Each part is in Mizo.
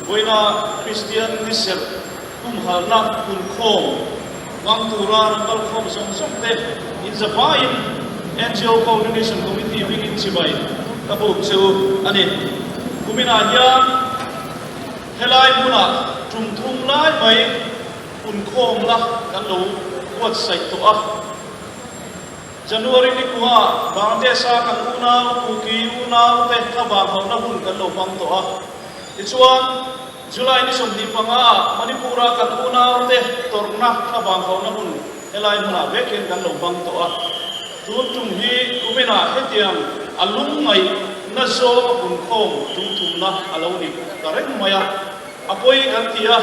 Vawiina Kristian ni serh humhalhna punkhawm hmang tura rawn kalkhawm zawng zawng te inzavaiin NGO Coordination Committee hmingin chibai ka buk che u a ni. Kuminah hian helai hmunah tum thum lai mai punkhawmna kan lo buatsaih tawh a. January ni kuha Bangladesh-a kan unau Kuki unaute thlavang hauhna hun kan lo hmang tawh a. Tichuan, July ni 25 ah Manipur-a kan unaute tawrhna thlavang hauhna hun helai hmunah vek hian kan lo hmang tawh a. Tun tum hi kuminah hetiang a lungngaihna zawnga punkhawm tumthumna a lo ni ta reng mai a. A pawi kan ti a,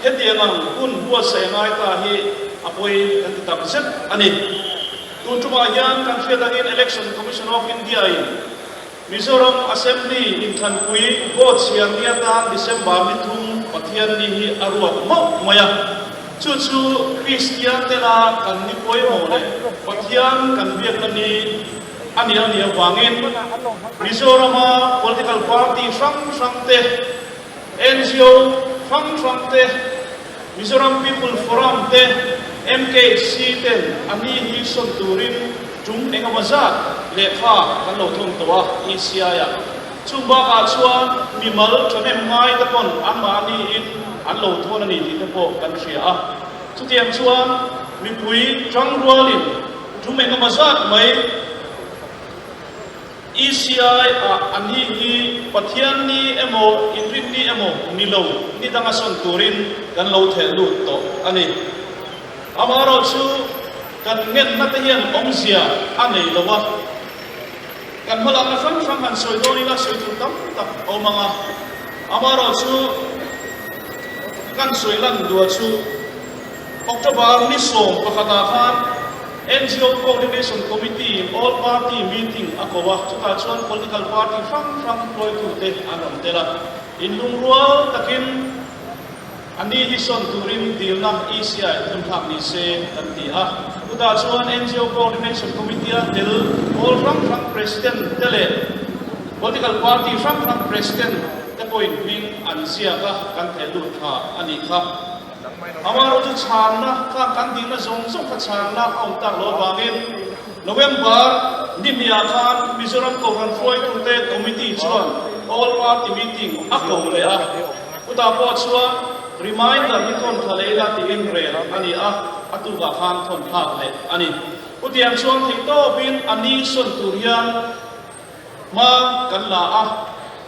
hetiang ang hun buatsaih a ngai ta hi a pawi kan ti tak zet a ni. Tun tumah hian kan hriat angin Election Commission of India-in Mizoram Assembly inthlanpui vote chhiar ni atan December ni thum Pathianni hi a ruat mauh mai a. Chu chu Kristian tena kan ni pawimawh leh Pathian kan biakna ni a nih a nih avangin Mizorama political party hrang hrang te, NGO hrang hrang te, Mizoram People Forum te, MKHC ten a ni hi sawn turin tum engemaw zat lehkha kan lo thawng tawh a, ECI-ah. Chung bakah chuan mimal thahnem ngai te pawn anmahni in an lo thawn a ni tih te pawh kan hria a. Chutiang chuan mipui tangrualin tum engemaw zat mai, ECI ah a ni hi Pathian ni emaw inrin ni emaw ni lo ni danga sawn turin kan lo theh lut tawh a ni. Amaherawh chu kan ngenna te hian awmzia a nei lo a, kan hmalakna hrang hrang han sawi dawn ila sawi tur tam tak a awm ang a, amaherawh chu kan sawi lan dua chu October ni 11 ah khan NGO Coordination Committee in All Party Meeting a ko a, chutah chuan political party hrang hrang hruaitute an rawn tel a. Inlungrual takin a ni hi sawn turin dilna ECI thun thlak ni se kan ti a. Chutah chuan NGO Coordination Committee-a tel pawl hrang hrang President te leh political party hrang hrang President te pawhin hming an ziak a, kan theh lut tha a nih kha. Amaherawhchu chhanna kha kan dihna zawng zawng kha chhanna a awm tak loh avangin November ni hniah khan Mizoram Kohhran hruaitute Committee chuan All Party Meeting a ko leh a, chutah pawh chuan reminder hi thawn thla leh ila tiin rel a ni a, a tukah khan thawn thlak leh a ni. Chutiang chuan theihtawpin a ni sawn tur hian Hma kan la a,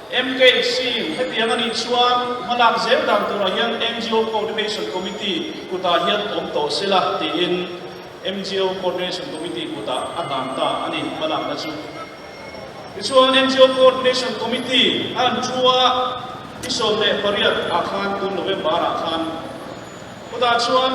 MKHC in hetiang a nih chuan hmalak zel dan turah hian NGO Coordination Committee kutah hian awm tawh se la tiin MGO Coordination Committee kutah a hlan ta a ni hmalakna chu. Tichuan NGO Coordination Committee a an thu a, ni 18 ah khan tun November ah khan kutah chuan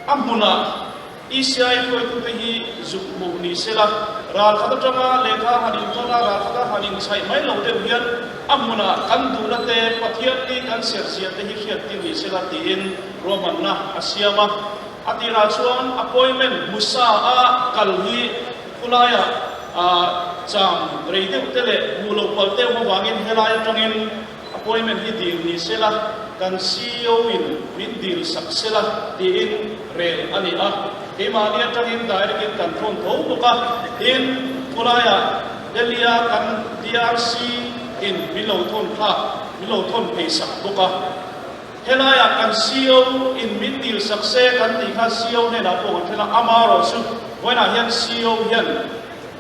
A hmunah ECI hruaitute hi zuk hmuh ni sela, ral khat atanga lehkha han intawn a, ral khata han inchhaih mai lo deuh hian a hmunah kan duhna te, Pathian ni kan serhzia te hi hriattir ni sela tiin ruahmanna a siam a. A tirah chuan appointment hmusa a kal hi khulaiah cham rei deuh te leh hmuh loh palh te awm avangin helai atangin Appointment hi dil ni sela, kan ceo in min dil sak sela tiin rel a ni a. Keimahni atangin direct in kan thawn tho bawk a, tin khulaiah Delhi-a kan DRC in min lo thawn thlak, min lo thawn phei sak bawk a. Helaiah kan ceo in min dil sak se kan tih kha ceo hnenah pawh kan thlen a, amaherawh chu vawiinah hian ceo hian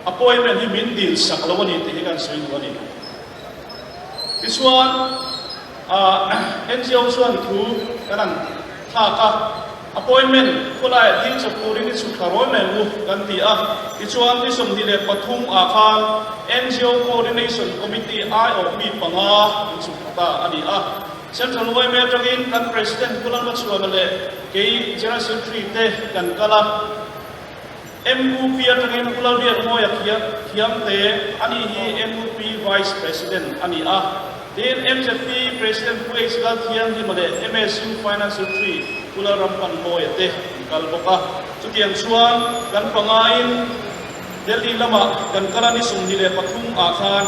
appointment hi min dil sak lo a ni tih hi kan sawi duh a ni. Tichuan, NGO chuan thu kan han thlak a, appointment khawlaiah ding chawp turin i chhuk thla rawi mai ang u kan ti a. Tichuan, ni 23 ah khan NGO Coordination Committee aiawh mi panga in chhuk thla ta a ni a. Central yma atangin kan President Pu Lalmachhuana leh kei General Secretary te kan kal a. MUP atangin Pu Lalbiakmawia Thiamte a nih hi MUP Vice President a ni a. Tin, MZP President Pu H. Lalthianghima leh MSU Finance Secretary Pu Lalrampanmawia te an kal bawk a. Chutiang chuan kan pangaiin Delhi lamah kan kal a ni 23 ah khan.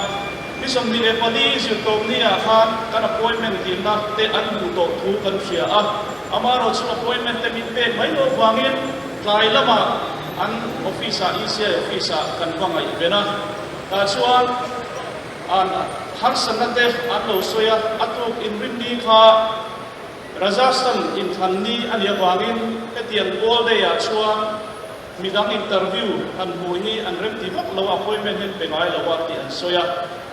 Ni 24 Zirtawpni ah khan kan appointment dilna te an hmuh tawh thu kan hria a, amaherawh chu appointment te min pek mai loh vangin tlai lamah an office ah ECI office ah kan va ngaihven a, tah chuan an harsatna te an lo sawi a, a tuk inrinni kha Rajasthan inthlan ni a nih avangin hetiang Pawl Day ah chuan Midang interview han hmuh hi an remti vak lo a, appointment hi an pe ngai lo a tih an sawi a.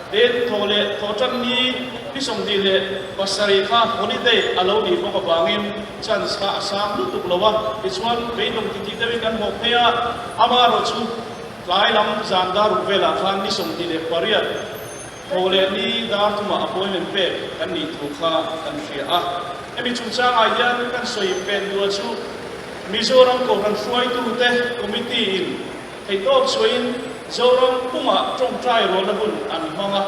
Tin, thawh leh thawh tan ni ni 27 kha holiday a lo nih bawk avangin chance kha a sang lutuk lo a. Tichuan, beidawng titih deuhin kan hawk phei a, amaherawhchu tlai lam zan dar ruk velah khan ni 28 thawh leh ni dar thumah appointment pek kan nih thu kha kan hria a. Hemi chungchangah hian kan sawi pen duah chu Mizoram Kohhran hruaitute Committee in theihtawp chhuahin Zoram pumah tawngtai rualna hun an hmang a.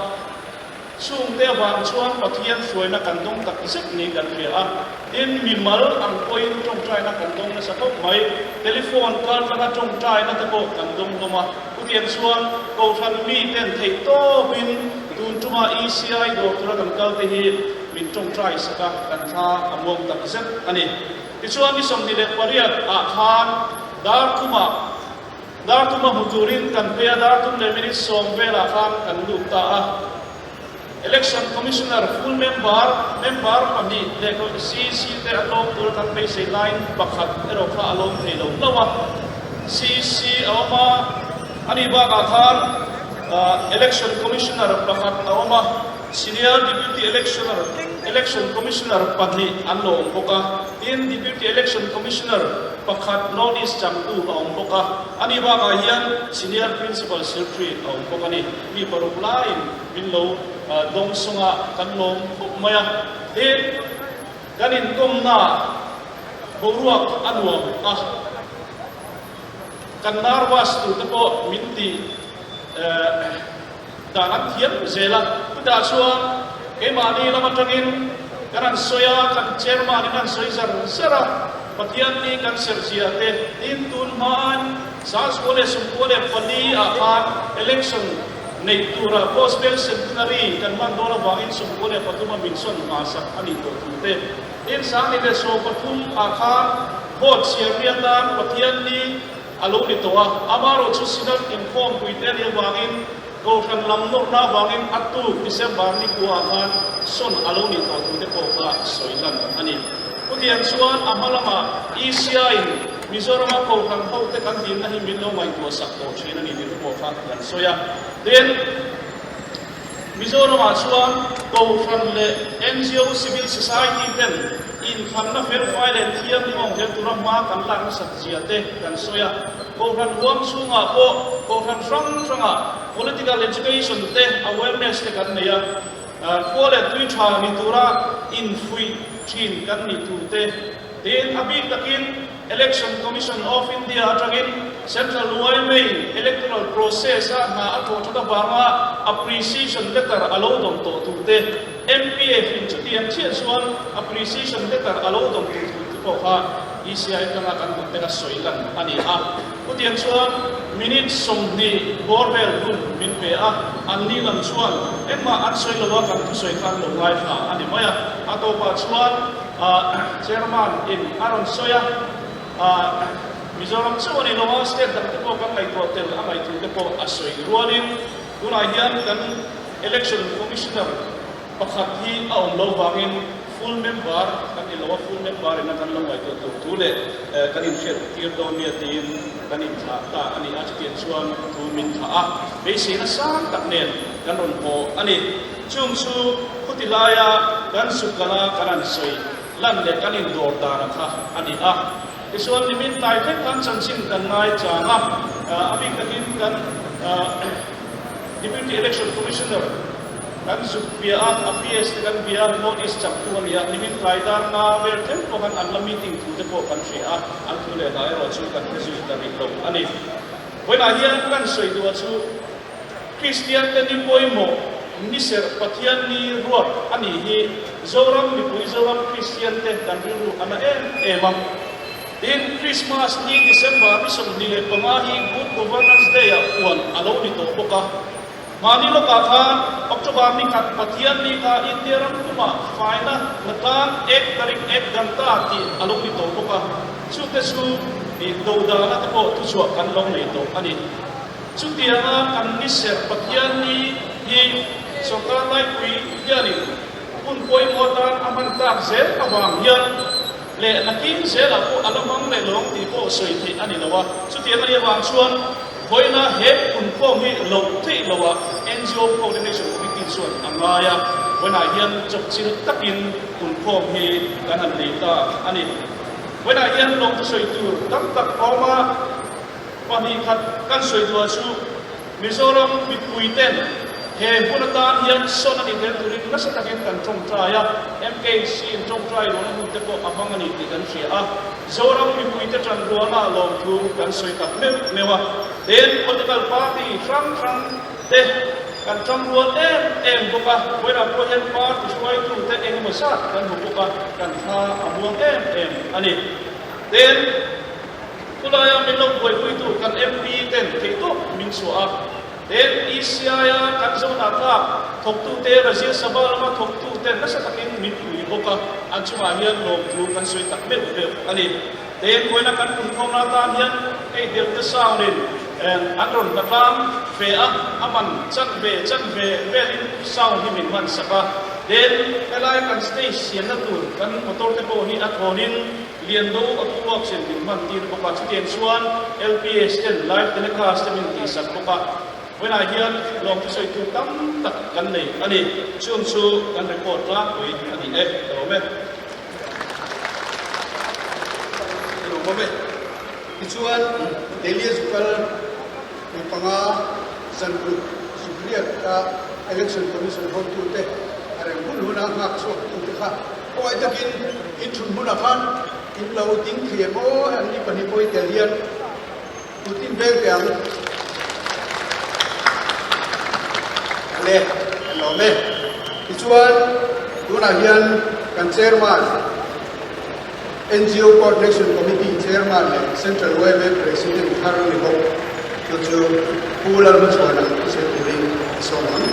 Chungte avang chuan Pathian hruaina kan dawng tak zet niin kan hria a. Tin, mimal ang pawhin tawngtaina kan dawng nasa khawp mai. Telephone kal tlanga tawngtaina te pawh kan dawng hlawm a. Chutiang chuan Kohhran miten theihtawpin tun tuma ECI dawr tura kan kalte hi min tawngtai sak a, kan thla a muang tak zet a ni. Tichuan ni 28 ah khan Darthuma Darthuma hmu turin kan phei a, Darthum leh minute 10 velah khan kan lut ta a. Election Commissioner full member, member pahnih leh CEC te a tlawm tura kan beisei laiin pakhat erawh kha a lawm thei lo hlauh a. CEC a awm a, ani bakah khan Election Commissioner pakhat a awm a. Senior Deputy Electioner Election Commissioner pahnih an lo awm bawk a, tin Deputy Election Commissioner pakhat North East changtu a awm bawk a, ani bakah hian Senior Principal Secretary a awm bawk a ni. Mi paruk laiin min lo dawng sawng a, kan lawm khawp mai a, tin kan inkawmnaah boruak a nuam a, kan nervous tur te pawh min ti Dan an thiam zel a, chutah chuan keimahni lam atangin kan han sawi a, kan chairman in an sawi zar zar a, Pathian ni kan serhzia te tin tun hmain 1994 ah khan election neih tura Gospel Centenary kan hman dawn avangin 93 a min sawn hmasak a nih tawh thu te tin 2013 ah khan vote chhiar ni atan Pathian ni A lo ni tawh a, amaherawh chu Synod inkhawmpui te nih avangin Kohhran lam nawrhna avangin a tuk December ni kuaah khan sawn a lo nih tawh thu te pawh kha sawi lan a ni. Chutiang chuan a hma lamah ECI-in Mizorama Kohhran hote kan dinna hi min lo ngaihtuah sak tawh thin a ni tih te pawh kha kan sawi a. Tin, Mizoramah chuan Kohhran leh ngo civil society ten Inthlanna felfai leh thianghlim awm zel tura hma kan lak nasat zia te kan sawi a. Kohhran huam chhungah pawh kohhran hrang hrangah political education te awareness te kan nei a. Khua leh tui tha ni tura infuih thin kan nih tur te tiin a bik takin Election Commission of India atangin Central yma in electoral process a hna a thawh that avanga appreciation letter a lo dawn tawh tur te, MPF in chutiang chiah chuan appreciation letter a lo dawn tur thu te pawh kha ECI atanga kan dawn te kha sawi lan a ni a. Chutiang chuan minute 20 bawr vel hun min pe a, an ni lam chuan engmah an sawi lo a, kan thusawi kha an lo ngaithla a ni mai a. A tawpah chuan Chairman in a rawn sawi a, Mizoram chauh a ni lo a, state dang te pawh kan ngaihtuah tel a ngaihtuh te pawh a sawi rualin tunah hian kan Election Commissioner pakhat hi a awm lo vangin full member kan ni lo a, full member ina kan lo ngaihtuah tur thu leh kan inhriat tir dawn nia tiin kan inthlah ta a ni a, chutiang chuan thu min thlah a, beiseina sang tak nen kan rawn haw a ni. Chung chu khuti laia kan zuk kala kan han sawi lan leh kan indawr dan kha a ni a. Tichuan nimin tlai thek khan chanchin kan ngai chang a, a bik takin kan Deputy Election Commissioner kan zuk bia a, a PS te kan bia a, North East chaktu a ni a, nimin tlai dar nga vel thleng pawh khan an la meeting thu te pawh kan hria a, an thu leh hla erawh chu kan hre zui ta rih lo a ni. Vawiinah hian kan sawi duh a chu. Kristian te ni pawimawh ni serh Pathian ni ruat a nih hi Zoram mipui Zoram Kristian te kan rilru a na em em a. Tin, Krismas ni December ni 25 hi Good Governance Day ah puan a lo ni tawh bawk a. Mahni lawkah khan October ni khat Pathian ni kha India ram pumah faina hnatlang ek tarik ek ganta tih a lo ni tawh bawk a, chute chu ih dodana te pawh thuchhuah kan lo nei tawh a ni. Chutianga kan ni serh Pathian ni hi sorkar laipui hianin hun pawimawh atan a hman tak zel avang hian leh nakin zelah pawh a la hmang leh lo ang tih pawh sawi theih a ni lo a. Chutiang a nih avang chuan vawiina he punkhawm hi loh theih loah NGO Coordination Committee chuan a ngai a, vawiinah hian chawpchilh takin punkhawm hi kan han nei ta a ni. Vawiinah hian lawmthu sawi tur tam tak a awm a, 2 khat kan sawi duah chu Mizoram mipuiten he hun atan hian sawn a nih tel turin nasa takin kan tawngtai a, MKC in tawngtai lohna hun te pawh a hmang a ni tih kan hria a, Zoram mipuite tanrualna lawmthu kan sawi tak meuh meuh a, then political party hrang hrang te kan tangrual em em bawk a, vawilah pawh hian party hruaitu te engemaw zat kan hmu bawk a, kan thla a muang em em a ni. Then. Khulaia min lo buaipuitu kan MP ten theihtawp min chhuah a, then ECI-a kan zawnah tlak thawktute, Rajya Sabha lama thawktute nasa takin min pui bawk a, an chungah hian lawmthu kan sawi tak meuh meuh a ni. Then vawiina kan punkhawmna atan hian hei Delta Sound-in an rawn hnatlang ve a, a man chan ve chan ve velin sound hi min hman sak a, then helai kan stage siamna tur kan motor te pawh hi a thawnin, Liando a puak chin min hman tir bawk a, chutiang chuan LPS ten live telecast te min tihsak bawk a, vawiinah hian lawmthu sawi tur tam tak kan nei a ni, chung chu kan record tlangpui a ni e, ka lawm e. Ka lawm awm e. Tichuan Delhi zukal mi panga zan ruk zuk riat kha Election Commission hotute a reng hun huna nghak chhuaktute kha Khawngaih takin in thut hmunah khan in lo ding thei em aw an ni pahnih pawh i tel hian kut in veng teh ang le an lawm e. Tichuan tunah hian kan chairman NGO Coordination Committee chairman leh Central YMA President thar ni bawk chu chu Pu Lalhmachhuana thusawi turin a sawm ang.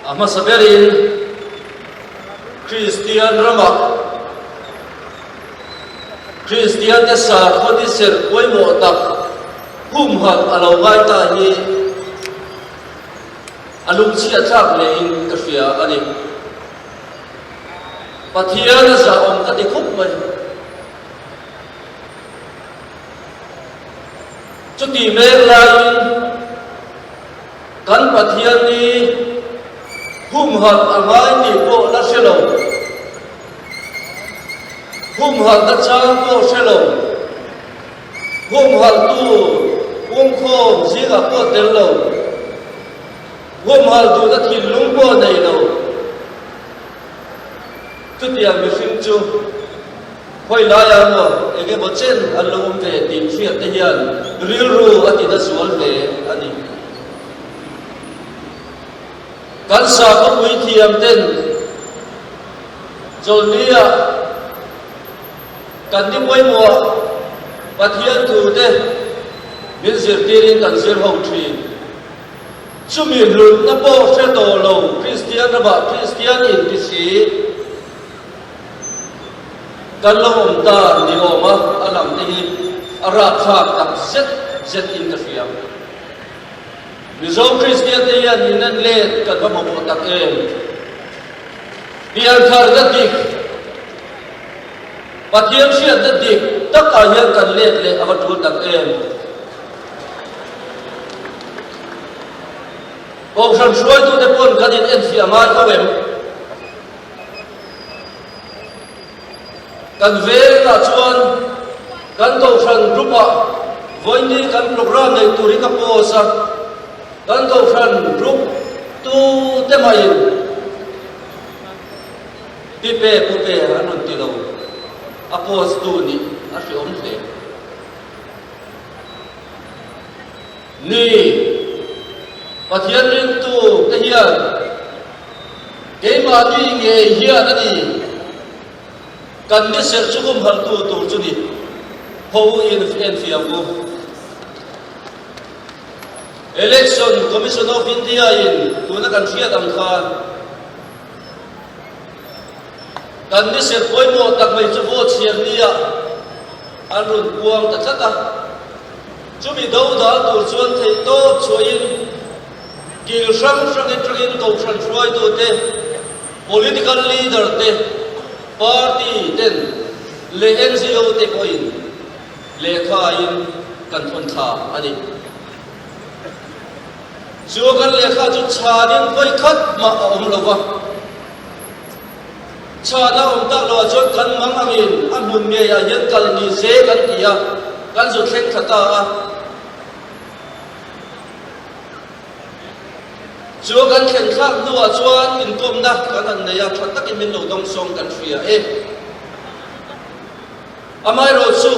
A hmasa berin Kristian ramah Kristiante sakhaw ni serh pawimawh tak humhalh a lo ngai ta hi a lungchhiat thlak hlein ka hria a ni. Pathian a zahawm ka ti khawp mai. Chuti mek laiin kan Pathian hi humhalh a ngai tih pawh la hre lo, humhalhna chang pawh hre lo, humhalhtu pumkhawm zingah pawh tel lo, humhalh duhna thinlung pawh nei lo, chutiang mihring chu Khawi laiah emaw eng emaw chen an lo awm ve tih hriat te hian rilru a ti na zual hle a ni. Kan sakawpui thiam ten Chawlhnia kan ni pawimawh Pathian thu te min zirtirin kan zir ho thin. Chumi hlutna pawh hre tawh lo Kristian ramah Kristian inti si. Kan lo awm ta ni awm a, a lang te hi a rapthlak tak zet zet in ka hria. Mizo Kristian te hian in en let kan va mamawh tak em? Pianthar na dik, Pathian hriatna dik takah hian kan let leh a va tul tak em? Kohhran hruaitute pawn kan in enfiah ngai tho em? Kan vengah chuan kan Kohhran group-ah vawiin kan programme neih tur hi ka post a, kan Kohhran group tu te mahin pi pe pu pe an rawn ti lo, a post tu nih a hreawm hle. Ni, Pathian ringtu te hian keimahni ngei hian a ni, kan ni serh chu humhalhtu tur chu ni. Ho in enfiah ang u. Election Commission of India in tuna kan hriat ang khan kan ni serh pawimawh tak mai chu vote siam nia an rawn puang ta tlat a. Chumi do dal tur chuan theihtawp chhuahin kil hrang hrang atangin kohhran hruaitute, political leader te, party ten leh NGO te pawhin lehkhain kan thawn thla a ni. Chu kan lehkha chu chhanin vawi khat mah a awm lo va. Chhan a awm tak loah chuan kan mang angin a hmun ngeiah hian kal ni se kan ti a, kan zu thleng thla ta a. Chu kan thlen thlak hnuah chuan inkawmna kan han nei a, tha takin min lo dawngsawng kan hria e. Amaherawhchu,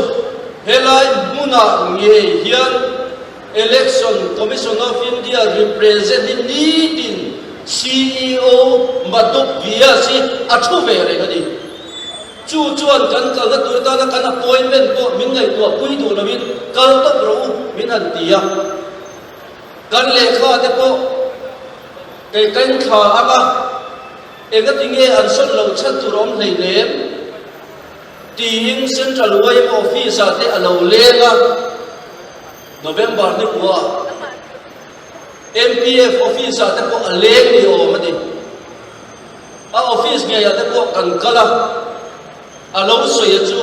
helai hmunah ngei hian Election Commission of India represent hi nitin CEO Madhuk Vyas hi a thu ve reng a ni. Chu chuan kan kalna tur atana kan appointment pawh min ngaihtuah pui duh loin kal tawp rawh u min han ti a. Kan lehkha te pawh kei ka inthla ang a, engatinge an sawn loh chhan tur a awm hleinem? Tiin Central yma Office ah te a lo leng a, November ni kua MPF Office ah te pawh a leng ni awm a ni. A office ngei ah te pawh kan kal a, a lo sawi a chu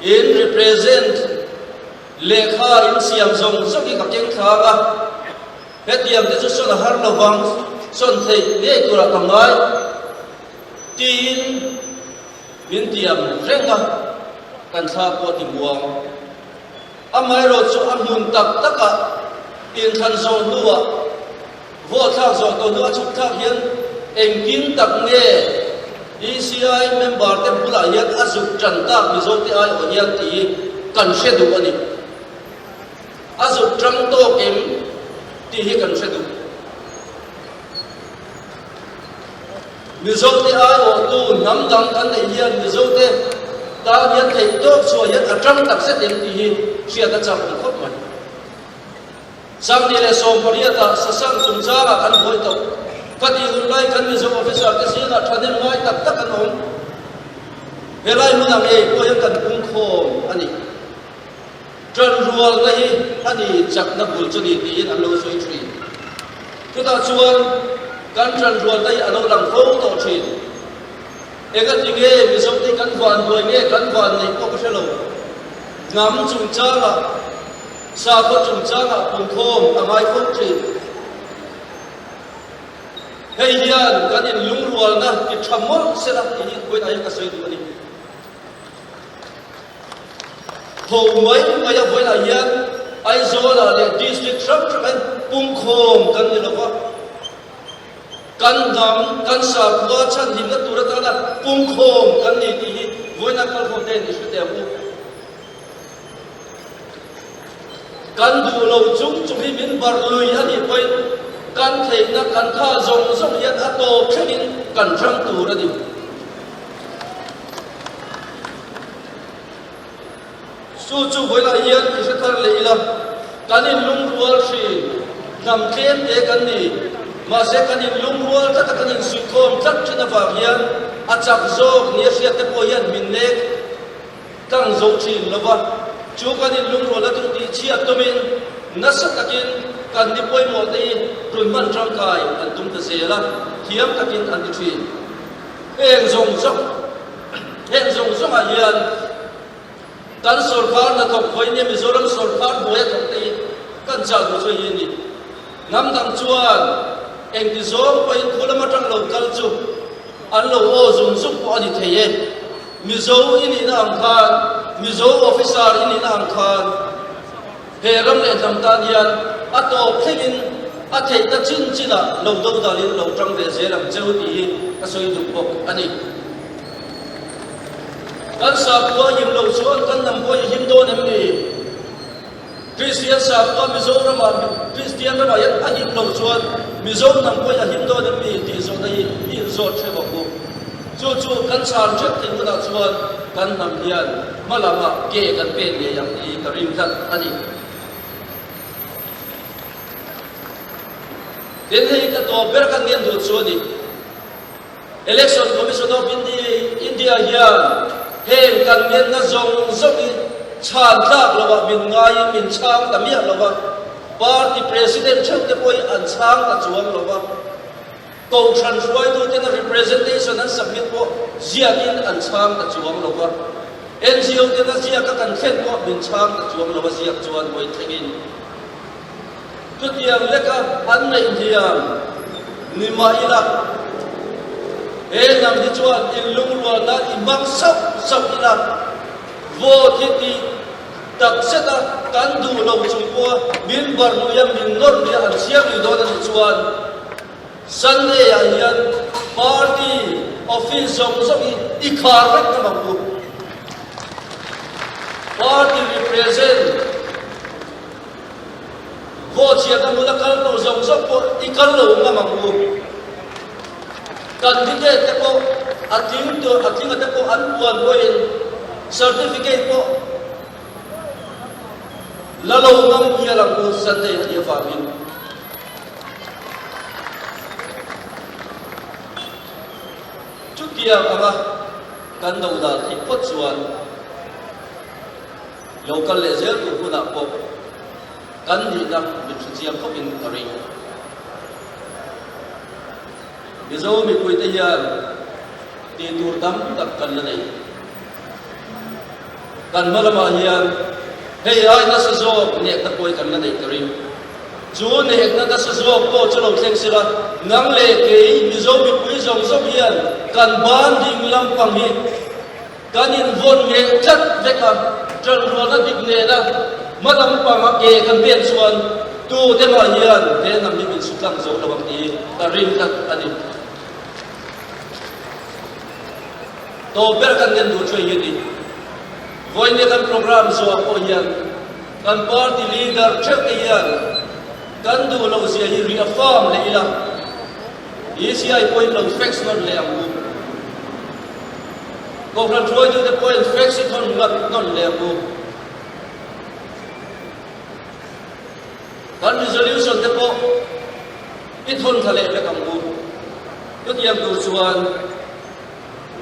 in represent lehkha in siam zawng zawng hi ka keng thlak a, hetiang te chu sawn a har lovang, sawn theih ngei turah ka ngai tiin Min tiam reng a, kan thla pawh a ti muang. Amaherawh chu a hmun tak takah inthlan zawh hnuah, vote thlak zawh tawh hnuah chhuk thlak hian engtin tak nge ECI member te bulah hian a zuk tan tak Mizote aiawh hian tih hi kan hre duh a ni. A zuk tang tawk em tih hi kan hre duh. Mizote aiawhtu hnam dang kan neih hian Mizote tan hian theih tawk chhuah hian a tang tak zet em tih hi hriat a chak awm khawp mai. Sangni leh 18 ah Sasang chungchangah kan buai tawh. Ka tih hun lai kan Mizo officer te zingah thahnem ngai tak tak an awm. Helai hmunah ngei pawh hian kan pungkhawm a ni. Ṭanrualna hi a ni chakna bul chu ni tiin an lo sawi ṭhin. Chutah chuan kan ṭanrualna hi a lo lang fo tawh ṭhin. Engati nge Mizote kan vanduai nge kan van neih pawh ka hre lo. Hnam chungchangah, sakhaw chungchangah punkhawm a ngai fo ṭhin. Hei hian kan inlungrualna ti ṭha mawlh sela tih hi vawiinah hian ka sawi duh a ni. Tho mai mai a vawilah hian Aizawlah leh district hrang hrang hian pumkhawm kan ni lo va, kan hnam, kan sakhua chhanhimna tur atana pumkhawm kan ni tih hi vawiina kalkhawm te hian i hre teh ang u. Kan duh lo chung chung hi min barh lui a nih pawhin kan theihna kan tha zawng zawng hian a tawp thlengin kan hrang tur a ni. Chu chu vawilah hian i hre thar leh ila, kan inlungrual hrin, hnam tlem te kan ni. Mahse kan inlungrual tlat a, kan insuihkhawm tlat thin avang hian a chak zawk nia hriat te pawh hian min nek tlang zo thin lo va. Chu kan inlungrualna chu tihchhiat tumin nasa takin kan ni pawimawh te hi rawn hman tangkai an tum ta zel a, thiam takin an ti thin. Heng zawng zawng heng zawng zawngah hian kan sawrkar hnathawk vawinia Mizoram sawrkar hnuaia thawk te hi kan chah duh chu hi a ni. Hnam dang chuan engti zawng pawhin khu lama tang lo kal chu an lo aw zung zung pawh a ni thei e. Mizo i nihna ang khan, Mizo officer i nihna ang khan, He ram leh hnam tan hian a tawp thlengin a theihna chin chinah lo do dalin lo tang ve zel ang cheu tih hi ka sawi duh bawk a ni. Kan sakhua him lo chuan kan hnam pawh i him dawn em ni? Kristian sakhua Mizoramah Kristian ramah hian a him lo chuan Mizo hnam pawh hi a him dawn em ni tih zawhna hi i inzawt hrep ang u. Chu chu kan chhan hrep theih hunah chuan kan hnam hian. hma lamah ke kan pen ngei ang tih ka ring tlat a ni. Tin hei ka tawp ber kan ngen duh chu a ni. Election Commission of India hian heng kan ngenna zawng zawng hi chhan tlak lovah min ngaiin min chhang ta miah lova, party president theuh te pawh hi an chhang ta chuang lova, kohhran hruaituten a representation an submit pawh ziakin an chhang ta chuang lova, NGO ten a ziaka kan thlen pawh min chhang ta chuang lova ziak chuan vawi thlengin. Chutiang leka an neih hian ni mah ila, he hnam hi chuan inlungrualna i hmang sauh sauh ila, vote hi tih tak zeta kan duh lo chung pawha min barhluia min nawr nia an chhiar lui dawn a nih chuan Sunday ah hian party office zawng zawng hi i khar vek ngam ang u. Party represent. Vote chhiatna hmuna kal tur zawng zawng pawh i kal lo ngam ang u. Candidate te pawh a tling tur a tlinga te pawh an puan pawhin certificate pawh la lo ngam hial ang u Sunday a nih avangin. Chutiang anga kan do dan theih phawt chuan Lo kal leh zel tur hunah pawh kan nihna min hre chiang khawpin ka ring. Mizo mipuite hian tih tur tam tak kan la nei. Kan hma lamah hian hei ai nasa zawk nehna pawh hi kan la nei ka ring. Chu nehna nasa zawk pawh chu lo thleng sila, nang leh kei Mizo mipui zawng zawng hian kan ban ding lampang hi Kan invawn ngeh tlat vek a, ṭanrualna dik nena hma lampanga ke kan pen chuan tute mah hian he hnam hi min sutlang zo lo ang tih ka ring tlat a ni. Tawp ber kan ngen duh chu eng nge ni? Vawinia kan program zawh pawh hian kan party leader theuh te hian kan duh loh zia hi reaffirm leh ila, ECI pawhin lo fax nawn leh ang u. Kohhran hruaitute pawhin fax i thawn ngat nawn leh ang u. Kan resolution te pawh i thawn thla leh vek ang u. Chutiang tur chuan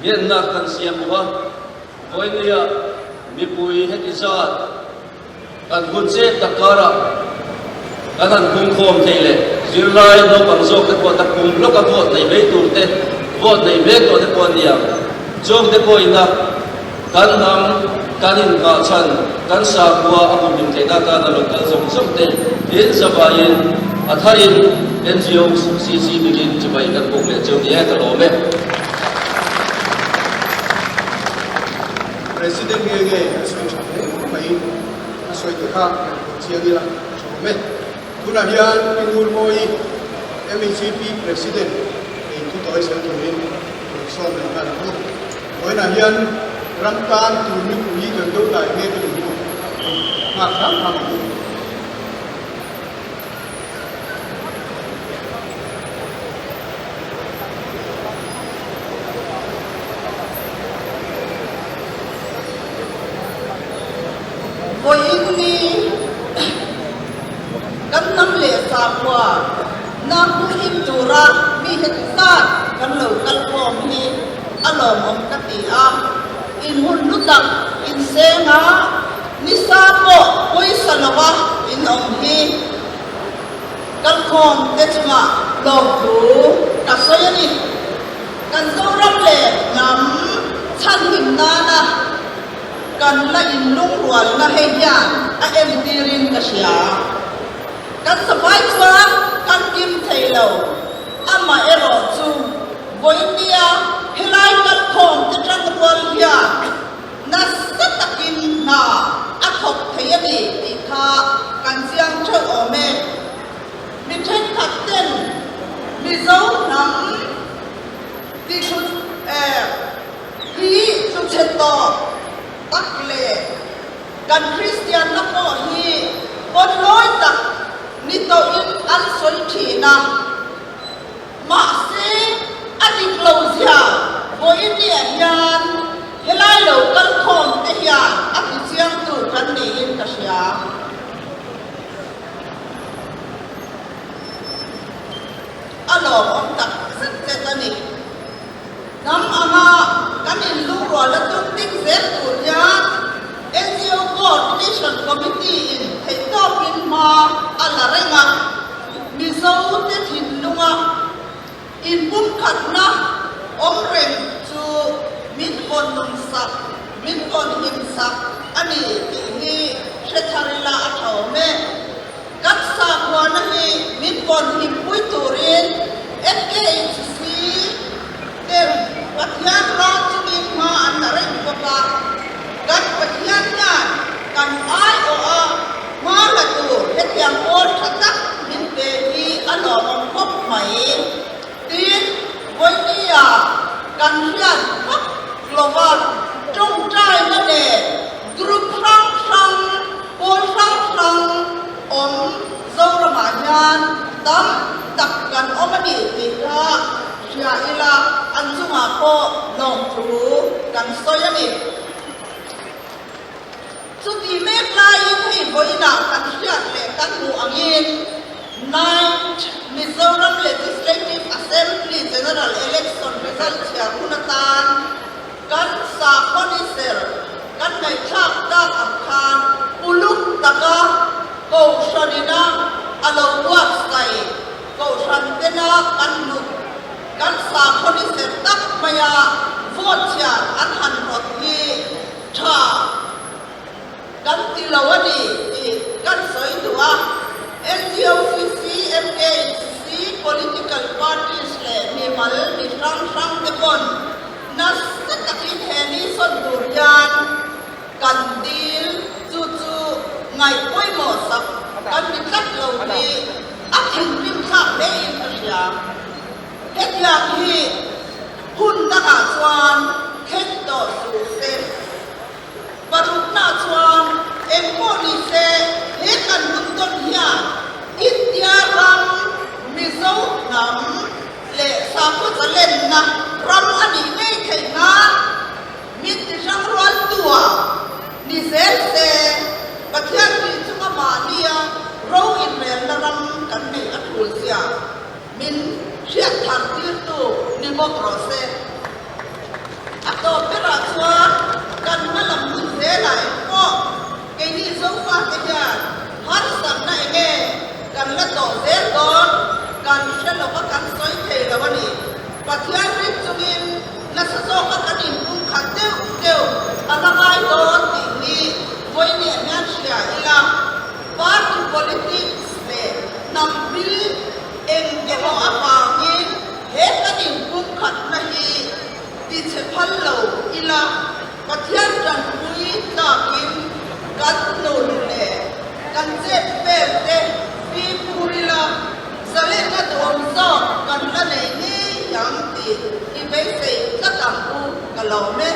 ngenna kan siam bawk a, vawinia mipui heti zat Kan hun chet tak karah kan han pungkhawm thei leh zirlai naupang zawk te pawh takpum lawka vote nei mai tur te, vote nei mek tawh te pawh an ni ang. Chawng te pawhin a kan hnam, kan inghah chhan, kan sakhua a humhim theihna atana rawn kal zawng zawng te in zavaiin a tharin NGO CC bikin chibai kan buk leh cheu ni e, ka lawm e. President nge nge a sawi tha hle mai, a sawi te kha kan hmu chiang ila a tha awm e. Tunah hian Pi Ngurmawi, MHCP President ei thu tawi sel turin rawn sawm leh nghal ang u. Vawiinah hian ram tan tur mipui kan do dai mek a ni maw? Nghak hram hram ang u. Vawiin ni kan hnam leh sakhua nang hu him tura mi heti zat kan lo kal khawm hi a lawmawm ka ti a, in hun hlu tak inseng a, Nisa pawh pawisa lova in awm hi kalkhawm te chungah lawmthu ka sawi a ni. Kan Zoram leh hnam chhanhim nana kan la inlungrualna hei hian a entirin ka hria. Kan safai chuan kan kim thei lo, amaherawh chu vawinia helai kalkhawm te tangrual hian Nasa takin hna a thawk thei a ni tih kha kan chiang theuh awm e. Mi thenkhat ten Mizo hnam ti thu hi chu chhe tawh tak leh kan Kristianna pawh hi pawtlawi tak ni tawhin an sawi thin a. Mahse, a dik lo zia vawiin ni ah hian Helai lo kal khawm te hian a ti chiangtu kan niin ka hria. A lawmawm tak zet zet a ni. Hnam anga kan inlungrual a tum ding zel tur hian NGO Coordination Committee in theihtawpin hma a la reng a, Mizo te thinlunga inpumkhatna awm reng chu min vawn nung sak, min vawn him sak a ni tih hi hre thar ila a tha awm e. Kan sakhuana hi min vawn himpui turin FKHC ten Pathian ram chungin hma an la reng bawk a, kan Pathian hian kan aiawh a hma la tur hetiang pawl tha tak min pe hi a lawmawm khawp mai. Tin, vawinia kan hriat vak lova tawngtaina leh group hrang hrang, pawl hrang hrang awm Zoramah hian tam tak kan awm a ni tih kha hria ila an chungah pawh lawmthu kan sawi a ni. Chuti mek laiin hei vawiinah kan hriat leh kan hmuh angin Ninth Mizoram Legislative Assembly General Election result chhiar hun atan kan sakhaw ni ser kan ngaihthlak tak ang khan uluk taka Kohhranina a lo buatsaih Kohhran tena kan hlut kan sakhaw ni ser tak maia vote chhiar an han rawt hi Tha kan ti lo a ni tih kan sawi duh a, NGOCC, MKHC, political parties leh mimal mi hrang hrang te pawn nasa takin he ni sawn tur hian kan dil chu chu ngaih pawimawh sak kan ni tlat lo hi a thinrim thlak hlein ka hria. Hetiang hi hun dangah chuan thleng tawh suh se. Parukna chuan eng pawh ni se he kan hun tawn hian India ram, Mizo hnam leh sakhaw zalenna ram a nih ngei theih nan min ti hrang rual tua ni zel se Pathian tih chunga mahnia ro inrelna ram kan neih a tul zia. Min hriat thar tirtu ni bawk rawh se. A tawp berah chuan kan hma lam hun zelah eng pawh keini Zofate hian harsatna enge kan la tawh zel dawn kan hre lova kan sawi thei lo a ni. Pathian rin chungin nasa zawka kan inpumkhat deuh deuh a la ngai dawn tih hi vawiin hian hria ila. Party politics leh hnam bil eng emaw avangin he kan inpumkhatna hi ti chhe phal lo ila, Pathian tanpui tlakin kan nun leh kan chet vel te fimkhur ila, zalenna duhawm zawk kan la nei ngei ang tih i beisei tlat ang u ka lawm e.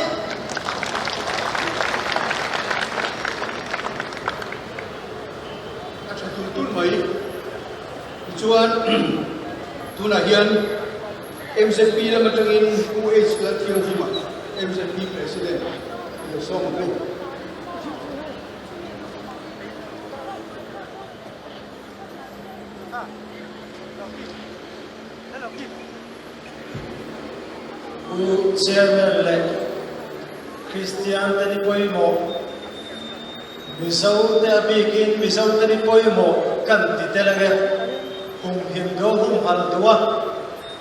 A tha tur tur mai. Tichuan tunah hian MZP lam atangin Pu H Lalthianghima, MZP President i lo sawm ang u. Pu Chairman leh Kristian te ni pawimawh, Mizo te a bikin Mizo te ni pawimawh kan ti tel ange. Humhim duh a humhal duh a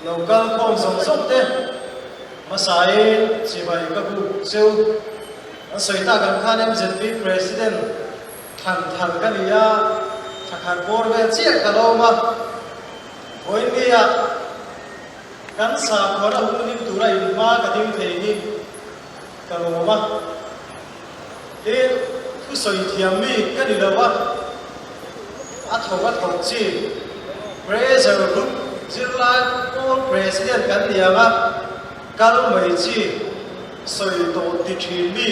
lo kal khawm zawng zawng te hmasain chibai ka buk cheu. An sawi tak ang khan MZP President thlan thar ka ni a, thla khat bawr vel chiah ka lawm a. Vawiinnia kan sakhuana humhim tura inhma ka ding thei hi ka lawm a. Tin, thusawi thiam mi ka ni lo a, a thawk a thawk chi Pressure Group zirlai pawl President kan ni ang a, kal mai chi sawi tawh ti thin mi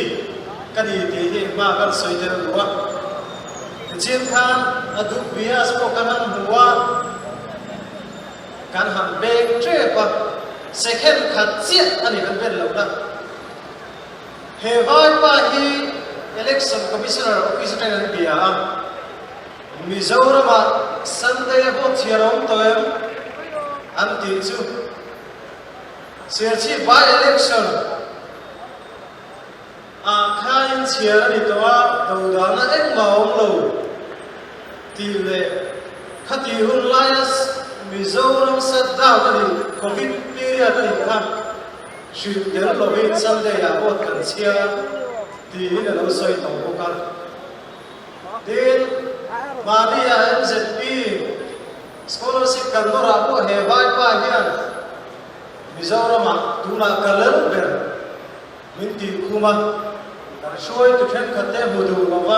ka ni tih hi hma kan sawi tel duh a. Tichin khan a duh bias pawh kan han hmu a, kan han beng tep a, second khat chiah a ni kan ben lohna. He vaipa hi Election Commissioner office atangin an bia a, Mizoramah Sunday a vote chhiar a awm tawh em? an tih chu Serchhip by election ah khain chhiar a ni tawh a, dodalna engmah a awm lo tih leh khatih hun laia Mizoram shutdown a nih Covid period a nih kha hrilh tel lovin Sunday ah vote kan chhiar tiin a lo sawi tawh bawk a. Tin, mahni ah MZP scholarship kan nawrah pawh he vaipa hian Mizoramah tunah ka lal ber min tih khum a, kan hruaitu thenkhat te hmu duh lo va,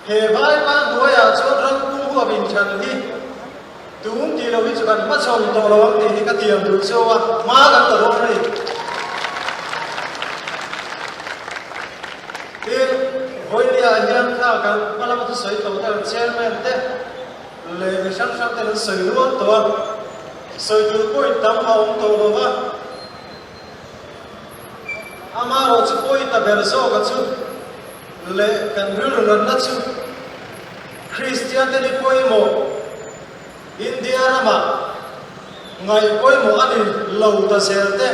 he vaipa hnuaiah chuan ram pum huap inthan hi tum tih lo hi chu kan hmachhawn tawh lo ang tih hi ka tiam duh cheu a, hma kan la dawn a ni. Tin, vawinia hian kha kan hma lama thusawi tawh te kan chairman te leh mi hrang hrang ten an sawi rual tawh a, sawi tur point tam a awm tawh lo va, amaherawh chu point a ber zawk a chu leh kan rilru natna chu Kristian te ni pawimawh India ramah ngaih pawimawh a ni lo ta zel te.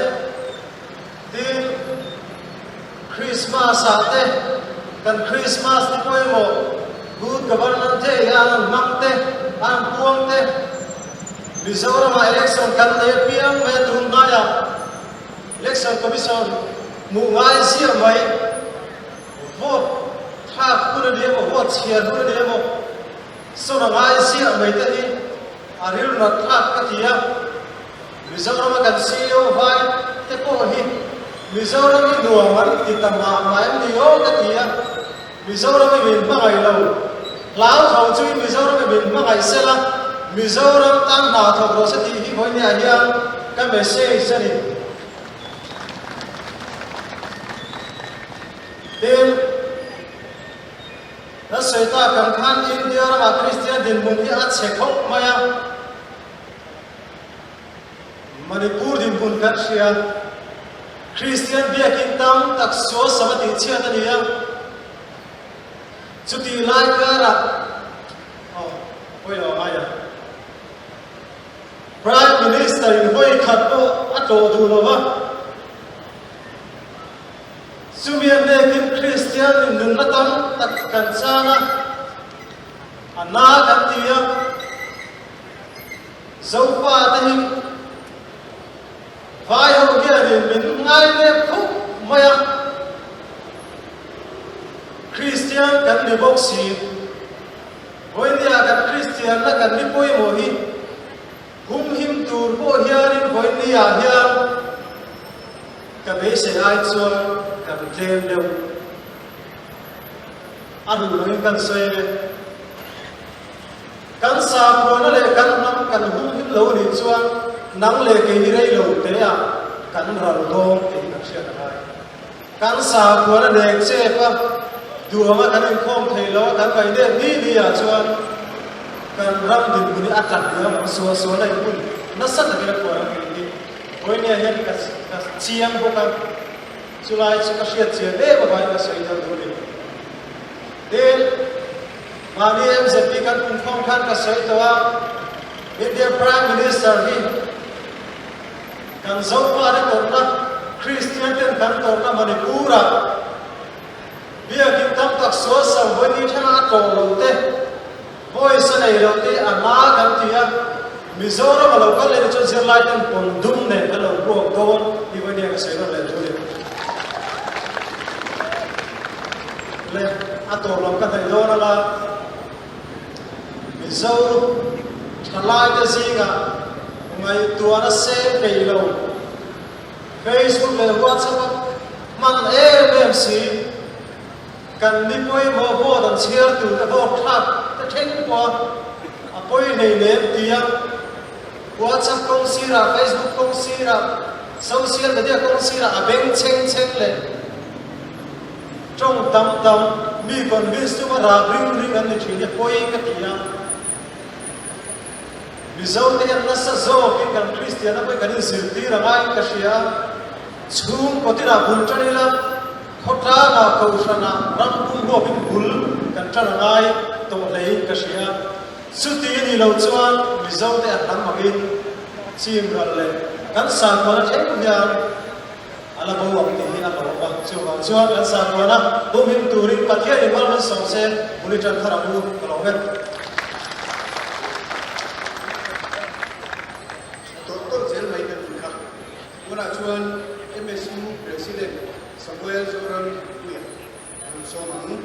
Tin, Christmas ah te kan Christmas ni pawimawh Good Governance Day hian an hmang te, an puang te, Mizoram ah election kan nei apiang mai a tun hnaiah Election Commission hmuh ngai ziah mai, vote thlak hun a ni emaw, vote chhiar hun a ni emaw, sawn a ngai ziah mai te hi a rilnat thlak ka ti a. Mizorama kan ceo vai te pawh hi Mizoram hi nuam an ti ta mah mah em ni aw ka ti a, Mizoram hi min hmangaih lo, hlau tho chuin Mizoram hi min hmangaih sela, Mizoram tan hna thawk rawh se tih hi vawinia hian ka message a ni. Tin, kan sawi tak ang khan India ramah Kristian dinhmun hi a chhe khawp mai a. Manipur dinhmun kan hria. Kristian biakin tam tak sual sam a tih chhiat a ni a. Chutih lai karah, aw, pawi lo ngai a. Prime Minister in vawi khat pawh a tlawh duh lo va. Chumi a hnekin Kristian in nunna tam tak kan chang a, a na kan ti a. Zopa te hi vai ho hianin min ngai leh khup mai a, Kristian kan ni bawk si, vawinia kan Kristianna kan ni pawimawh hi humhim tur pawh hianin vawinia hian ka beisei ai chuan kan tlem deuh a duh loin kan sawi e. Kan sakhuana leh kan hnam kan humhim lo nih chuan nang leh kei hi rei lo te ah kan ral dawn tih hi kan hriat a ngai. Kan sakhuana nek chep a, duhanga kan inkhawm thei lo a kan ngaih ni ni ah chuan kan ram dinhmun hi a tlat diam ang, sual sualna in hun nasa takin a phuar ang tih hi vawinia hian ka chiang bawk a, chulai chu ka hriat chian em avangin ka sawi tel duh a ni. Tin, mahni MZP kan pumkhawm khan ka sawi tawh a, India Prime Minister hi kan Zofa te tawrhna, Kristian ten kan tawrhna Manipur-ah biakin tam tak sual sam vawi thlenga a tlawh lo te, voice a nei lo te a na kan ti a, Mizoram a lo kal leh te chuan zirlai ten pawn dum nen kan lo ruak dawn tih vawi nia ka sawi rawn leh thu ni. Le a tawp lam ka hnaih dawn anga Mizo thalai te zingah ngaihtuahna seng peih lo Facebook leh WhatsApp a hman em em si kan ni pawimawh vote an chhiar tur te vote thlak te thleng pawh a pawi hlei lem tia WhatsApp kawng sirah Facebook kawng sirah social media kawng sirah a beng chheng chheng leh Tawng tam tam mi convince chunga rak ring ring an ni thin hi pawi ka ti a. Mizo te hian nasa zawkin kan Kristianna pawhin kan inzirtir a ngaiin ka hria a. Chhungkaw tinah bul tan ila. Khawtlangah Kohhranah ram pum huapin bul kan tan a ngai tawh hlein ka hria. Chuti a nih loh chuan Mizote a hnam angin chim ral leh kan sakuana thleng hian a la bo ang tih hi a hlauhawm a. Chuvang chuan kan sakuana humhim turin Pathianin mal kan sawm se bul i tan thar ang u ka lo vek. Tawlh tawlh zel mai kan tih kha. Tunah chuan MSU President Samuel Zoram Puia a rawn sawm ang.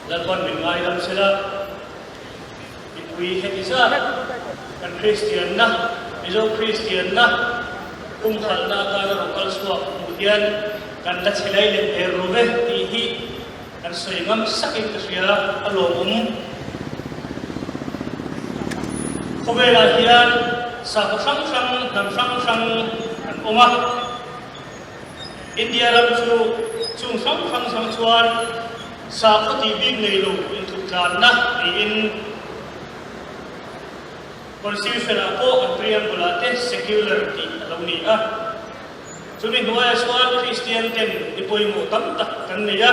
Lalpan min ngaidam sela, mipui heti zat kan Kristianna, Mizo Kristianna humhalhna atana rawn kal chhuak hmuh hian kan la che lai leh der lo ve tih hi kan sawi ngam sakin ka hria a lawmawm. Khawvelah hian sakhaw hrang hrang, hnam hrang hrang an awm a. India ram chu chung hrang hrang chang chuan sakhaw tih bik nei lo inthuktlanna niin Constitution-ah pawh an preamble-ah te secular tih a lo ni a. Chumi hnuaiah chuan Kristian ten ni pawimawh tam tak kan nei a,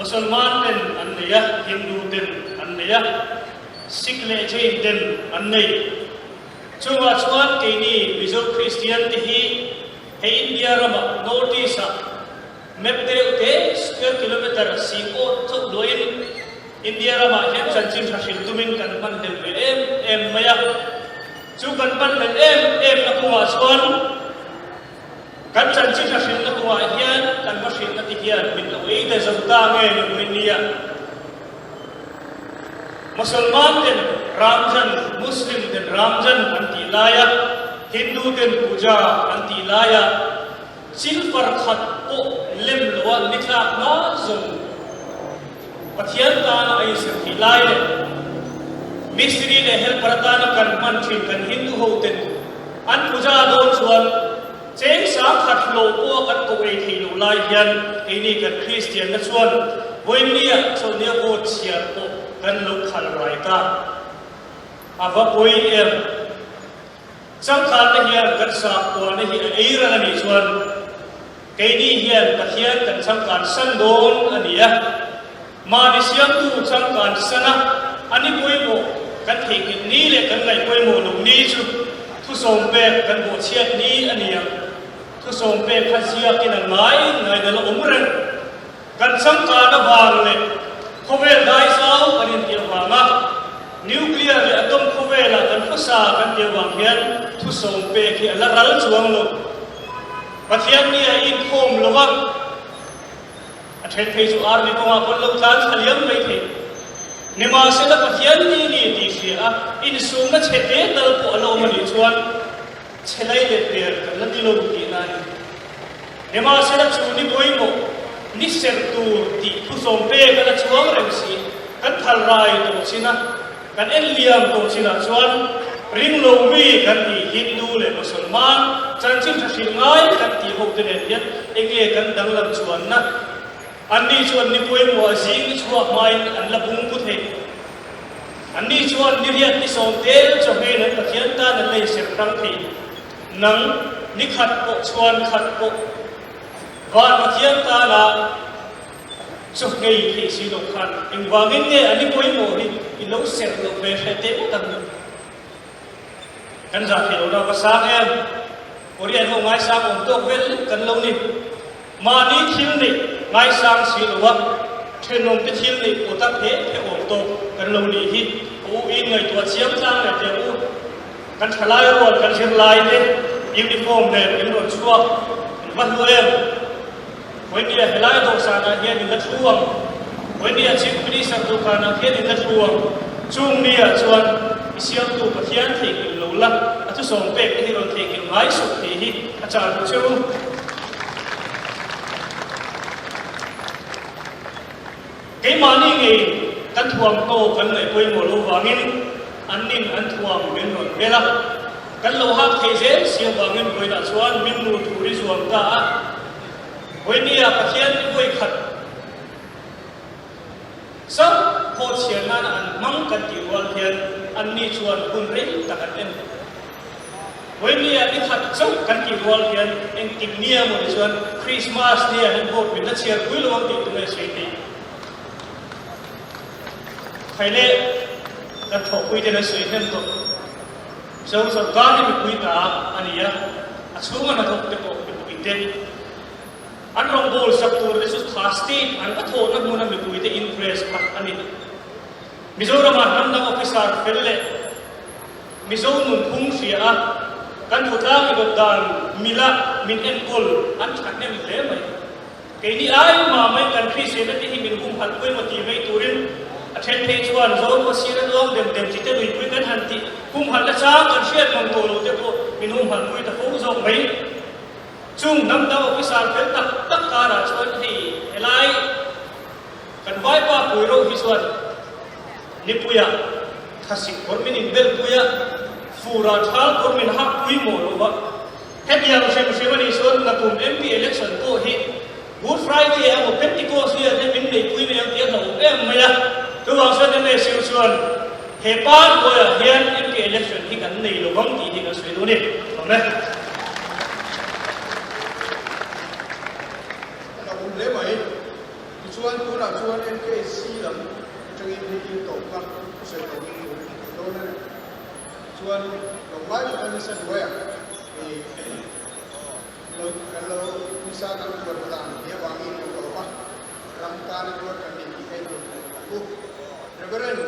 Mosolman ten an nei a, Hindu ten an nei a, Sikh leh Jain ten an nei. Chungah chuan keini Mizo Kristian te hi hei India ramah North East ah map te reuh te square kilometer sing awt chauh luahin India ramah hian chanchin tha hrilh tumin kan hman hlel ve em em mai a. Chu kan hman hlel em em na kawngah chuan kan chanchin tha hrilhna kawngah hian kan va hrilhna te hian min lo ei ta zo ta nge ni vawiin nia. Musalman ten Ramzan, Muslim ten Ramzan an tih laia, Hindu ten Puja an tih laia chil par khat pawh lem loa ni tlak hma zawng Pathian tana a inserh thih lai leh Mistiri leh helper atana kan hman thin kan Hindu ho ten an puja dawn chuan Cheng sangkhat hlawh pawh kan koh ei theih loh lai hian keini kan Kristianna chuan vawinia chawlhnia vote chhiar pawh kan lo khal rai ta. A va pawi em? Changkanna hian kan sakhuana hi a ei ral a nih chuan keini hian Pathian kan changkan san dawn a ni a. Mahni siamtu changkan sana a ni pawimawh kan theihnghilh ni leh kan ngaih pawimawh loh ni chu thusawm pek kan bawhchhiat ni a ni ang. Thusawm pek kha ziakin a ngai ngai dal a awm reng. Kan changkan avang leh khawvel dai zau kan intih avanga nuclear leh atom khawvelah kan hmasa kan tih avang hian thusawm pek hi a la ral chuang lo. Pathian ni a inkhawm lo va. A then phei chu army kawngah pawn lo tlan thla liam mai thei. Nimahsela Pathian ni ni tih hria a, insumna chhe te tal pawh a la awm a nih chuan chhe lai leh per kan la ni lo tihna a ni. Nimahsela chu ni pawimawh, ni serh tur tih thuzawm pek a la chuang reng si, kan thal rai tawh chin a, kan en liam tawh chinah chuan ring lo mi kan tih Hindu leh Mosolman chanchin tha hrilh ngai kan tih ho te nen hian enge kan danglam chuanna? Anni chuan ni pawimawh a zing ni chhuak hmain an la bung pu thei. Anni chuan ni riat ni sawm tel chawhmeiin an Pathian tan an la inserh hrang thei. Nang ni khat pawh chhuan khat pawh van Pathian tana Chu ngei theih si loh khan engvangin nge an i pawimawh hi i lo serh loh ve hreh teh ngawt ang ni? Kan zah theih lohna va sang em? Korean ho ngaisang awm tawk vel lek kan lo ni. Mahni thil neih ngaisang si lo a, thenawmte thil neih pawh tak he he awm tawk kan lo nih hi a u in ngaihtuah chiang tlang leh teh u. Kan thalai rual kan zirlai te uniform nen in rawn chhuak in va hlu em? Vawinia helai dawhsanah hian in la thu ang, vawinia Chief Minister dawhkanah khian in la thu ang, chung niah chuan i siamtu Pathian theihnghilh lo la, a thusawm pek te hi rawn theihnghilh ngai suh tih hi a chah duh che u. Keimahni ngei kan thuamhnaw kan ngaih pawimawh lo vangin an nin an thuam min rawn bel a, kan lo hak thei zel si avangin vawiinah chuan min nu tur i zuam ta a. Vawinia Pathian ni vawi khat chauh phaw chhiar nana an hmang kan tih rual hian anni chuan hun rei tak an en. Vawinia ni khat chauh kan tih rual hian engtik nia maw ni chuan Krismas nia hian vote min la chhiar pui lo ang tih tunge sawi theih? Thai leh kan thawhpui ten an sawi hnem tawh. Mizo sorkar hi mipui ta a ni a, a chhunga hnathawk te pawh mipui te an rawngbawl sak tur te chu kha state an va thawhna hmuna mipui te interest kha a ni. Mizorama hnam dang officer fel leh Mizo nunphung hria a, kan khawtlang idawt dan mila min enkawl an thahnem hle mai. Keini ai mah mai kan Kristianna te hi min humhalh pui emaw ti mai turin a then phei chuan Zokhua sira luang dem dem chi te luipui kan han tih humhalh na chang kan hriat mang tawh lo te pawh min humhalh pui ta fo zawk mai. Chung hnam dang officer fel tak tak karah chuan hei helai kan vaipa pui ro hi chuan nipuia thasik kawr min inbelpui a, furah thal kawr min hak pui mawh lo va. Hetiang hrim hrim a nih chuan nakum MP election pawh hi Good Friday emaw Pentecost hian he min neihpui mai ang tih a hlauhawm em mai a. Chuvang chuan MSU chuan he pa hnuaiah hian MP election hi kan nei lo vang tih hi kan sawi duh a ni. Awm e. A hlauhawm hle mai. Tichuan tunah chuan MKC lam atangin hei hi tawpna sawi tawh in tur a ti dawn a ni. Chuan lo ngai tak a nisa hnuaiah i lo kan lo nisa kan tuar dan hi avangin kan tawp a, ram tana tuar kan ni tih hei tur kan ang u. Reverend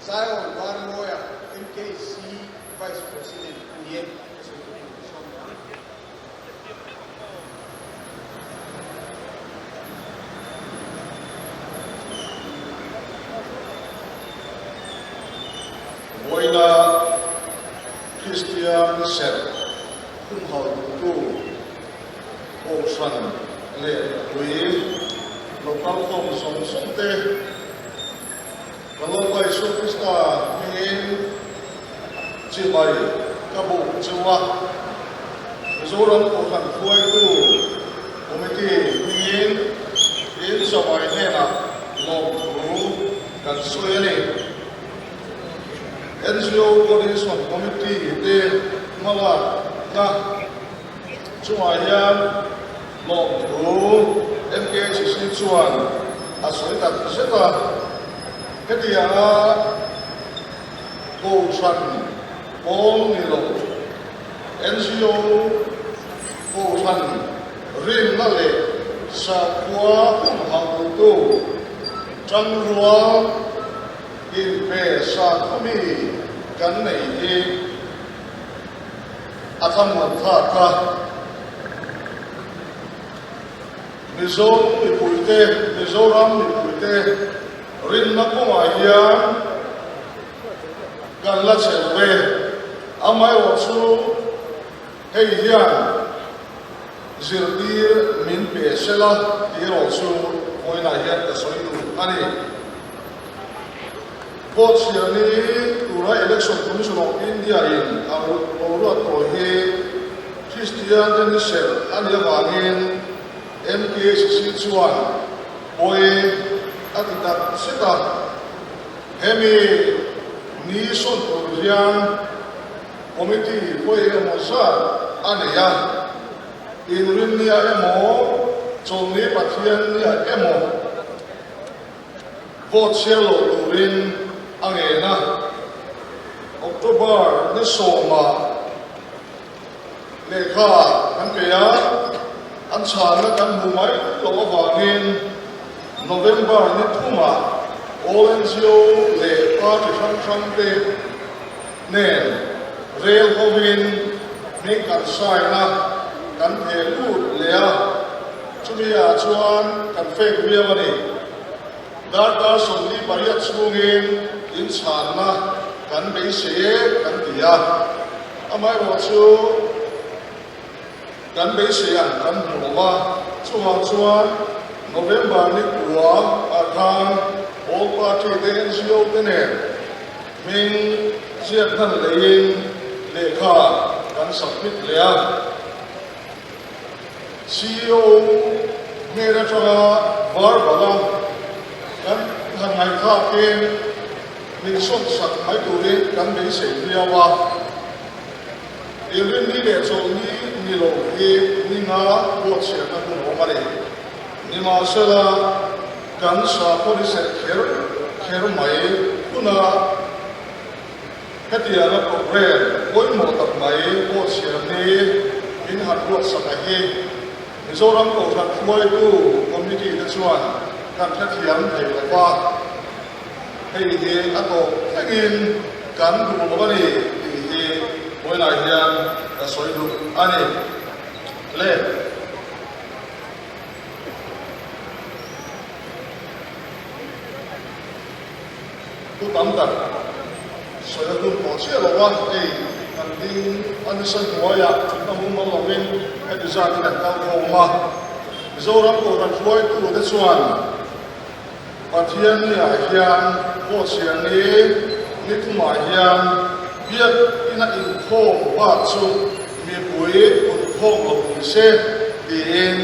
Zion Varmawia MKC Vice President a ni e, ka sawi tur in sawm leh ang. Vawiina Kristian serh humhal duhtu Kohhran leh mipui local khawm zawng zawng te ka Lalpa Isua Krista hmingin chibai ka buk cheu a, Mizoram Kohhran hruaitu Committee hmingin in zawai hnenah lawmthu kan sawi a ni. NGO Coordination Committee te hmalakna chungah hian lawmthu MKHC chuan a sawi tak zet a, hetianga Kohhran pawl ni lo NGO Kohhran rinna leh sakhua humhalh duhtu tangrual inpe sakhua mi kan nei hi a thlamuan thlak a. Mizo mipuite, Mizoram mipuite rinna kawngah hian kan la che lo ve. Amaherawh chu hei hian zirtir min pe sela tih erawh chu vawiinah hian ka sawi duh a ni. Vote chhiar ni tura Election Commission of India in a lo ruat tawh hi Kristian te ni serh a nih avangin MKCC chuan pawi a ti tak zet a. Hemi ni sawn tur hian committee pawi emaw zat a nei a, inrinnia emaw chawlhni Pathiannia emaw, Vote chhiar loh turin a ngen a, October ni sawmah lehkha kan pe a, an chhanna kan hmu mai loh avangin November ni thumah all NGO leh party hrang hrang te nen rel hovin hming kan sign a, kan theh lut leh a, chumi ah chuan kan fake viau a ni. Darkar 48 chhungin inchhanna kan beisei e kan ti a, amaherawh chu kan beisei ang kan hmu lo va, chuvang chuan November ni kua ah khan All Party te NGO te nen hming ziak hnan leiin lehkha kan submit leh a. Ceo hnen atanga verbal a kan han ngaihthlakin min sawn sak mai turin kan beisei viau a. Inrinni leh chawlhni ni lo hi ni nga buatchhiarna hun a awm a ni. Nimahsela, kan sakhaw ni serh kher kher mai huna hetianga programme pawimawh tak mai buatchhiarni min han ruatsak a hi Mizoram Kohhran hruaitu Committee te chuan kan hrethiam thei lo va, hei hi a tawp thlengin kan duh lo a ni tih hi vawiinah hian ka sawi duh a ni. Le. Thu tam tak sawi a hun tawh chiah lo a, hei kan ding a nisa hnuaiah thutna hum mang lovin heti zat hi kan kal khawm a. Mizoram Kohhran hruaitute chuan Pathian niah hian Vawchhia ni ni thumah hian biakina inkhawm bak chu mipui kutkhawm lo ni se tiin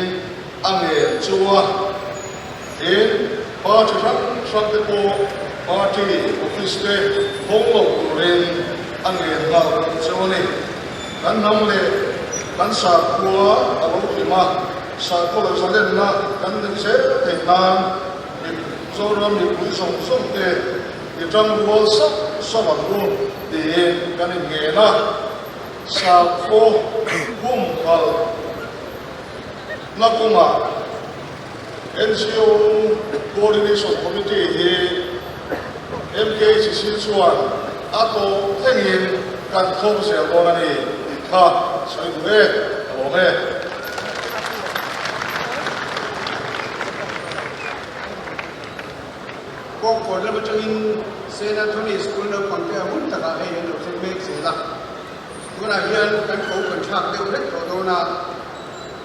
a ngen chu a. Tin, party hrang hrang te pawh party office te hawng lo turin a ngen nghal bawk cheu a ni. Kan hnam leh kan sakhua a lo hlim a, sakhaw lo zalenna kan neih zel theih nan Mizoram mipui zawng zawng te i tangrual sauh sauh ang u tiin kan inngen a, sakhaw humhalh na kawngah NGO Coordination Committee hi MKHC chuan a tawh thlengin kan thawk zel dawn a ni tih kha sawi duh e, ka lawm e. Kawngkawn lam atangin Saint Anthony School naupangte a hun takah hei an lo thleng mek zel a. Tunah hian kan ko kan thlak deuh hlek tawh dawn a,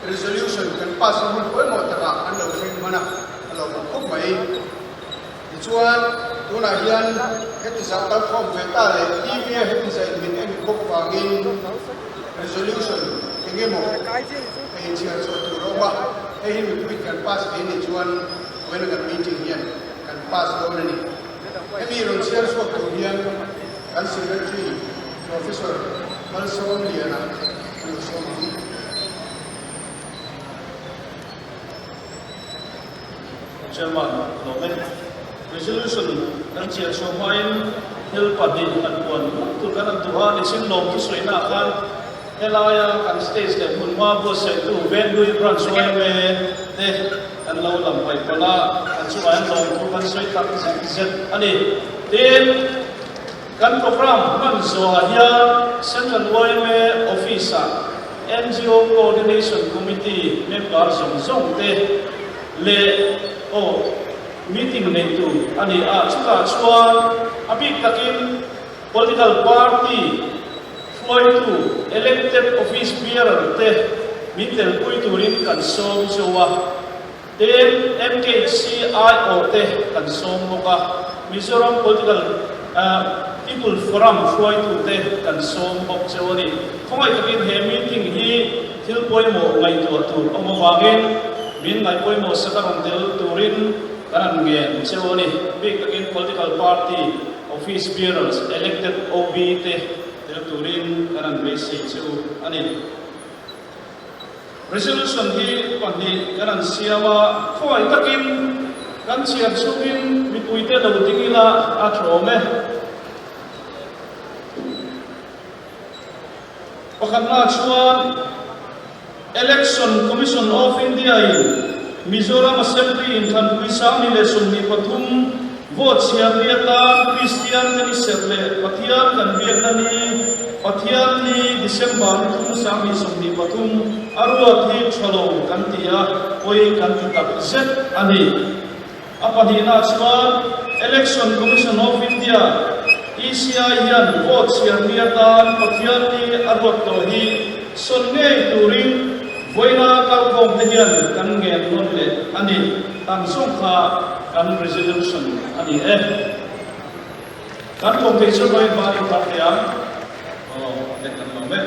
resolution kan pass na hun pawimawh takah an lo thleng hman a, a lo awm khawp mai. Tichuan, tunah hian heti zah kalkhawm ve ta leh TV-a heti zah in min en khawp vangin resolution eng emaw hei chhiar chhuah tur a awm a, hei hi mipui kan pass ve nih chuan vawiin kan meeting hian kan pass dawn a ni. Hemi rawn chhiar chhuak tur hian kan secretary Professor Malsawmliana a lo sawm ang. Chairman, lawm e. Resolution kan chiah chhuah hmain thil pahnih han puan ngawt tur kan han duh a, nichin lawm thusawiina ah khan helaia kan stage leh hmunhma buatsaihtu Venglui Branch yma te kan lo lam paih pawlh a, kan chungah hian lawmthu kan sawi tak zet zet a ni. Tin, Kan programme hman zawhah hian Central yma Office-ah NGO Coordination Committee member zawng zawng te leh aw meeting neih tur a ni a, chutah chuan a bik takin political party hruaitu elected office bearer te min telpui turin kan sawm zeuh a. Tin, MKHC aiawh te kan sawm bawk a, Mizoram Political People Forum hruaitu te kan sawm bawk cheu a ni. Khawngaih takin he meeting hi thil pawimawh ngaihtuah tur awm avangin min ngaih pawimawh sak a rawn tel turin kan han ngen cheu a ni. Bik takin Political Party Office Bearers, Elected OB te tel turin kan han beisei cheu a ni. Resolution hi pahnih kan han siam a, khawngaih takin kan chhiar chhungin mipuite lo ding ila a thlawm e. Pakhatna chuan Election Commission of India in Mizoram Assembly inthlanpui 2023 vote chhiar ni atan Kristian te ni serh leh Pathian kan biakna ni Pathian ni December ni thum 2023 a ruat hi tha lo kan ti a, pawi kan ti tak zet a ni. A pahnihna chuan Election Commission of India, ECI, hian vote chhiar ni atan Pathian ni a ruat tawh hi sawn ngei turin vawiina kalkhawm te hian kan ngen nawn leh a ni. Tang zawng kha kan resolution a ni e. Kan kawm thei chu vawiin hma in thar thei ang. Aw, leh kan lawm e.